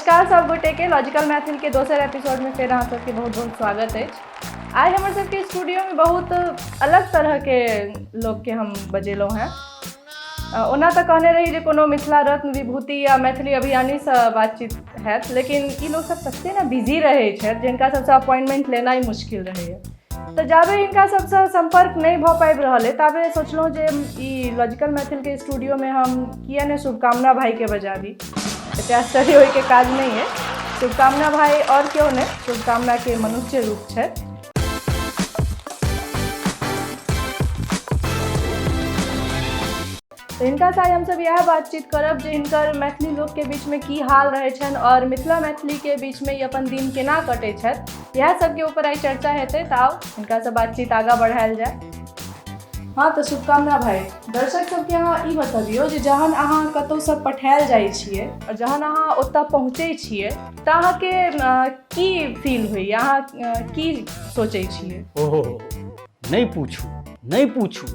नमस्कार सब गोटे के लॉजिकल मैथिल के दोसर एपिसोड में फेर अहाँ सबके बहुत बहुत स्वागत अछि। आइ हमर सबके स्टूडियो में बहुत अलग तरह के लोग के हम बजेलहुँ हेँ। ओना तऽ कहने रही जे कोनो मिथिला रत्न विभूति या मैथिली अभियानीसँ बातचीत हैत, लेकिन ई लोग सब तते ने बिजी रहै छथि जे हिनका सबसँ अपॉइंटमेंट लेनाइ मुश्किल रहैए। तऽ जाबे हिनका सबसँ सम्पर्क नहि भऽ पाबि रहल अइ ताबे सोचलहुँ जे ई लॉजिकल मैथिलके स्टूडियोमे हम किए नहि शुभकामना भाइके बजाबी। एते आश्चर्य होइके काज नहि अइ। शुभकामना भाइ आओर केओ नहि, शुभकामनाके मनुष्य रूप छथि। तऽ हिनकासँ आइ हमसब इएह बातचीत करब जे हिनकर मैथिली लोकके बीचमे की हाल रहै छनि आओर मिथिला मैथिलीके बीचमे ई अपन दिन केना कटै छथि, इएह सबके ऊपर आइ चर्चा हेतै। तऽ आउ हिनकासँ बातचीत आगाँ बढ़ायल जाय। हँ तऽ शुभकामना भाइ, दर्शक सबके अहाँ ई बतबियौ जे जहन अहाँ कतहुसँ पठायल जाइ छियै आओर जहन अहाँ ओतऽ पहुँचै छियै तऽ अहाँके की फील होइए, अहाँ की सोचै छियै? ओहो, नहि पूछू नहि पूछू,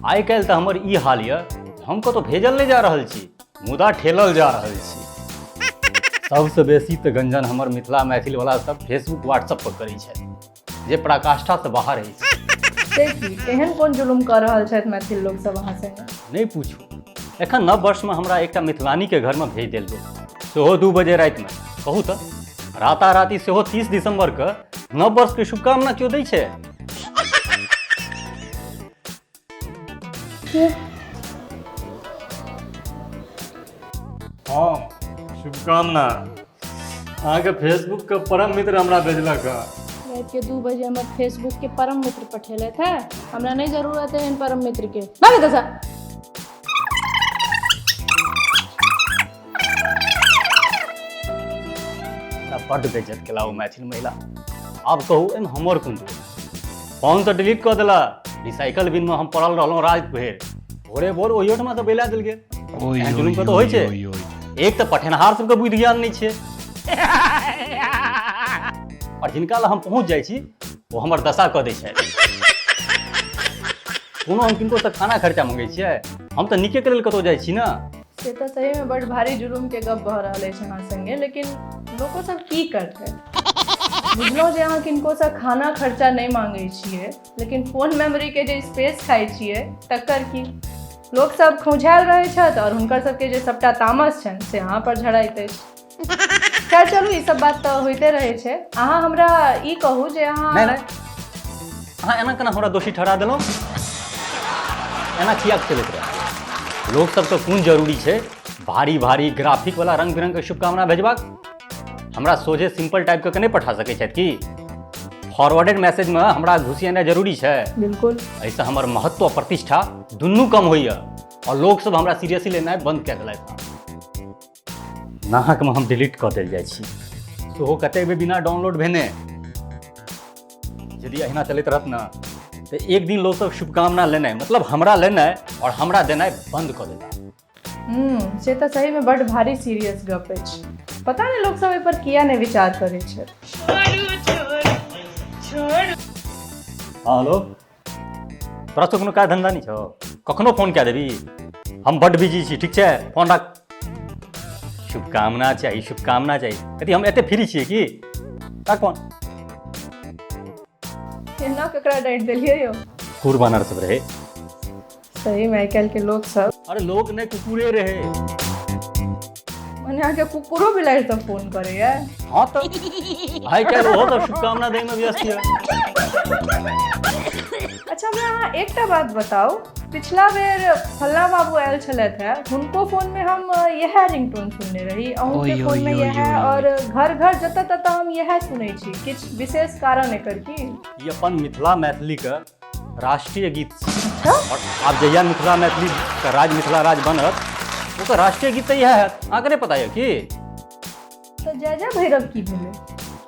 आइ काल्हि तऽ हमर ई हाल यऽ, हम कतहु भेजल नहि जा रहल छी मुदा ठेलल जा रहल छी। सबसँ बेसी तऽ गंजन हमर मिथिला मैथिल वाला सब फेसबुक व्हाट्सएप पर करै छथि जे पराकाष्ठासँ बाहर अछि। से की एहन कोन जुलुम कऽ रहल छथि मैथिल लोक सब अहाँ संगे? नहि पूछू, एखन नव वर्षमे हमरा एकटा मिथिलानीके घरमे भेज देल गेल, सेहो 2 बजे रातिमे। कहू तऽ राताराति सेहो 30 दिसंबरके नव वर्षके शुभकामना केओ दै छै? हँ शुभकामना अहाँके फेसबुक के परम मित्र हमरा भेजलक हँ। राति के 2 बजे हमर फेसबुक के परम मित्र पठेलथि है, हमरा नहीं जरूरत है एहन परम मित्र के। भाग एतऽ सँ। हमरा बड्ड बेइज्जत केला ओ मैथिल महिला। आब कहू एहिमे हमर कोन दोष? फोन तऽ डिलीट कऽ देला, रिसाइकल बिन मे हम पड़ल रहलहुँ राति भरि, भोरे भोर ओहियोठमा सँ बैला देल गेल। एहन जुलुम कतौ होइ छै? एक तऽ पठेनहार सबके बुद्धि ज्ञान नहि छै, और जिनका लग हम पहुँच जाइ छी ओ हमर दशा कऽ दै छथि। कोनो हम किनको सँ खाना खर्चा मंगै छियै? हम तऽ नीके के लेल कतौ जाइ छी ने। से तऽ सहीमे बड्ड भारी जुलुमके गप भऽ रहल अछि अहाँ संगे, लेकिन लोको सब की करतै? बुझलहुँ जे अहाँ किनकोसँ खाना खर्चा नहि मांगै छियै, लेकिन फोन मेमोरीके जे स्पेस खाइ छियै तकर की? लोक सब खौंझायल रहै छथि आओर हुनकर सबके जे सबटा तामस छनि से अहाँ पर झड़ाइत अछि। खैर चलू, ई सब बात तऽ होइते रहै छै। अहाँ हमरा ई कहू जे अहाँ नहि नहि, अहाँ एना केना हमरा दोषी ठहरा देलहुँ? एना किया चलैत रहै? लोक सबके कोन जरूरी छै भारी भारी ग्राफिक वाला रंग बिरंग के शुभकामना भेजबाक? हमरा सोझे सिंपल टाइप के नहि पठा सकै छथि की? फॉरवर्डेड मैसेज में हमरा घुसिएनाइ जरूरी छै? बिल्कुल। एहिसँ हमर महत्व आ प्रतिष्ठा दुनू कम होइए और लोक सब हमरा सीरियसली लेनाइ बंद कए देलथि। नाहकमे हम डिलीट कऽ देल जाइ छी, सेहो कतेक बेर बिना डाउनलोड भेने। यदि अहिना चलैत रहत ने तऽ एक दिन लोक सब शुभकामना लेनाइ, मतलब हमरा लेनाइ और हमरा देनाइ बंद कऽ देता। से तऽ सहीमे बड्ड भारी सीरियस गप अछि। पता नहि लोक सब एहि पर किया नहि विचार करै छै। हँ हेलो, तोरा सब कोनो काज धंधा नहि छौ? कखनो फोन कए देबी? हम बड्ड बिजी छी, ठीक छै? फोन राख। शुभकामना चाही, शुभकामना चाही। कथी हम एते फ्री छियै की? राख फोन। एना ककरा डांटि देलियै यौ? कुकुर बानर सब रहे। सही में आइ काल्हि के लोक सब। अरे लोक नहि, कुकुरे रहे। मने अहाँके कुकुरो बिलाड़ि सब फोन करैया? हाँ तऽ आइ काल्हि ओहो सब शुभकामना दै में व्यस्त यऽ। अच्छा हमरा अहाँ एकटा बात बताउ, पिछला बेर फल्ला बाबू आयल छलथि हे, हुनको फोन में हम इएह रिंगटोन सुनने रही, अहूँके फोन में इएह, और घर घर जतऽ ततऽ हम इएह सुनै छी। किछु विशेष कारण एकर की? ई अपन मिथिला मैथिली के राष्ट्रीय गीत छै। और आब जहिया मिथिला मैथिली के राज्य मिथिला राज्य बनत, ओकर राष्ट्रीय गीत तऽ इएह हैत। अहाँके नहि पता यऽ की? तऽ जय जय भैरव की भेलै?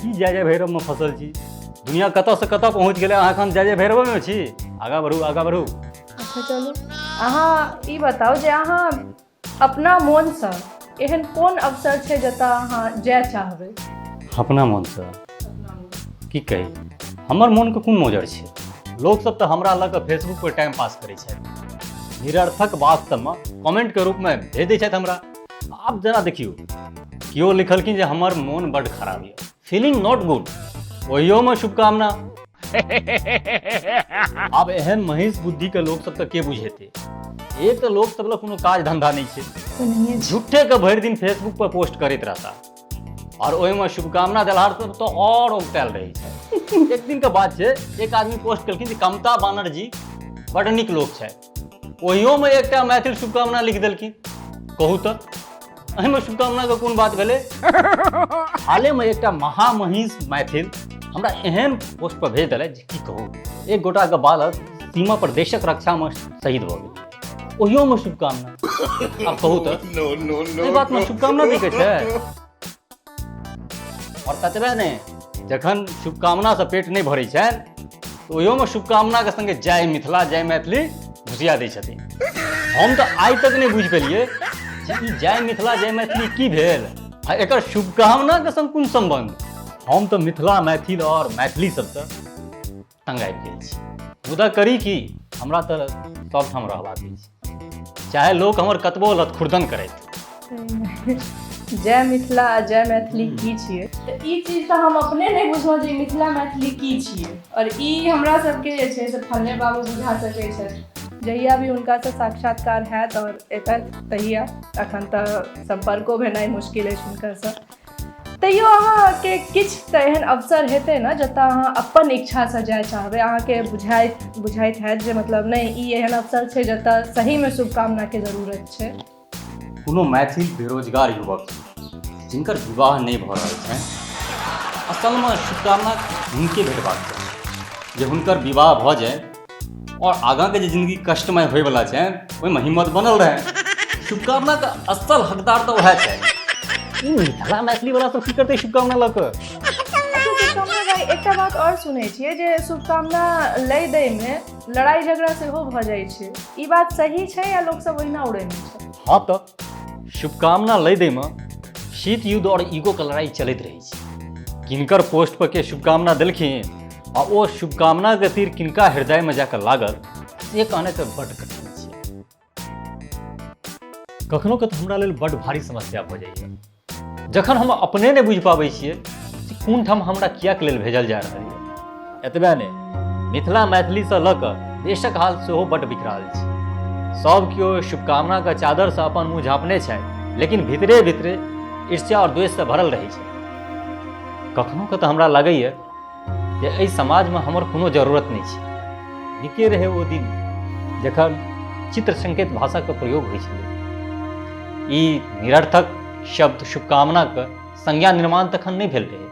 की जय जय भैरव में फसल छी? दुनिया कतऽ से कतऽ पहुँच गेलै, अहाँ एखन जय जय भैरव में छी। आगाँ बढ़ू, आगाँ बढ़ू। अच्छा चलू, अहाँ ई बताउ जे अहाँ अपना मोनसँ एहन कोन अवसर छै जतऽ अहाँ जाय चाहबै? अपना मोनसँ की कही, हमर मोनके कोन मोजर छै? लोकसब तऽ हमरा लऽ कऽ फेसबुक पर टाइम पास करै छथि, निरर्थक बात सबमे कमेंटके रूपमे भेज दै छथि हमरा। आब जरा देखियौ, केओ लिखलखिन जे हमर मोन बड्ड खराब यऽ, फीलिंग not good, ओहियोमे शुभकामना। आब एहन महीष बुद्धिके लोक सबके के बुझेतै? एक तऽ लोक सब लग कोनो काज धंधा नहि छै, तऽ नहिए छै। झूठे के भरि दिन फेसबुक पर पोस्ट करैत रहता, और ओहिमे शुभकामना देलहार सब तऽ और औगतायल रहै छै। एक दिन के बात छै, एक आदमी पोस्ट केलखिन जे कमता बानर जी बड नीक लोक छथि, ओहियोमे एकटा मैथिल शुभकामना लिख देलखिन। कहू तऽ एहिमे शुभकामनाके कोन बात भेलै? हालेमे एकटा महामहीष मैथिल हमरा एहन पोस्ट पर भेज देलथि जे की कहू, एक गोटाके बालक सीमा पर देशक रक्षामे शहीद भऽ गेल, ओहियोमे शुभकामना। आब कहू तऽ एहि बातमे शुभकामना दैके छै? और ततबे नहि, जखन शुभकामनासँ पेट नहि भरै छनि तऽ ओहियोमे शुभकामनाके संगे जय मिथिला जय मैथिली घुसिया दै छथिन। हम तऽ आइ तक नहि बुझि पेलियै जे ई जय मिथिला जय मैथिली की भेल आ एकर शुभकामनाके संग कोन सम्बन्ध। हम तऽ मिथिला मैथिल और मैथिली सबसँ तंग आबि गेल छी, मुदा करी की, हमरा तऽ सबठाम रहबाक अछि, चाहे लोक हमर कतबो लतखुर्दन करैत। जय मिथिला आ जय मैथिली की छियै? तऽ ई चीज तऽ हम अपने नहि बुझलहुँ जे मिथिला मैथिली की छियै, और ई हमरा सबके जे छै से फल्ले बाबू बुझा सकै छथि। जहिया भी हुनकासँ साक्षात्कार हैत और एतऽ तहिया, अखन तऽ सम्पर्को भेनाइ मुश्किल अछि हुनकासँ। तैयो अहाँके किछु तऽ एहन अवसर हेतै ने जतऽ अहाँ अपन इच्छासँ जाय चाहबै, अहाँके बुझाइत हैत जे मतलब नहि, ई एहन अवसर छै जतऽ सहीमे शुभकामनाके जरूरत छै। कोनो मैथिल बेरोजगार युवक जिनकर विवाह नहि भऽ रहल छनि, असलमे शुभकामना हुनके भेटबाक चाही जे हुनकर विवाह भऽ जाय और आगाँके जे जिंदगी कष्टमय होइवला छनि ओहिमे हिम्मत बनल रहै। शुभकामनाके असल हकदार तऽ वएह छै। ई मिथिला मैथिली वाला सब की करतै शुभकामना लऽ कऽ? अच्छा शुभकामना भाई, एकटा बात आओर सुनै छियै जे शुभकामना लै दैमे लड़ाइ झगड़ा सेहो भऽ जाइ छै, ई बात सही छै या लोक सब ओहिना उड़ेने छै? हँ, तऽ शुभकामना लै दैमे शीत युद्ध और ईगोके लड़ाइ चलैत रहै छै। किनकर पोस्ट पर के शुभकामना देलखिन आ ओ शुभकामनाके तीर किनका हृदयमे जाकऽ लागल से कहनाइ तऽ बड्ड कठिन छै। कखनो कऽ तऽ हमरा लेल बड्ड भारी समस्या भऽ जाइए जखन हम अपने नहि बुझि पाबै छियै जे कोन ठाम हमरा कियाक लेल भेजल जा रहल यऽ। एतबे नहि, मिथिला मैथिलीसँ लऽ कऽ देशक हाल सेहो बड्ड बिखराल छै। सब केओ शुभकामनाके चादरसँ अपन मुँह झाँपने छथि, लेकिन भीतरे भीतरे ईर्ष्या और द्वेषसँ भरल रहै छै। कखनो कऽ तऽ हमरा लागैए जे एहि समाजमे हमर कोनो जरूरत नहि छै। नीके रहै ओ दिन जखन चित्र संकेत भाषाके प्रयोग होइ छलै। ई निरर्थक शब्द शुभकामनाके संज्ञा निर्माण तखन नहि भेल रहै।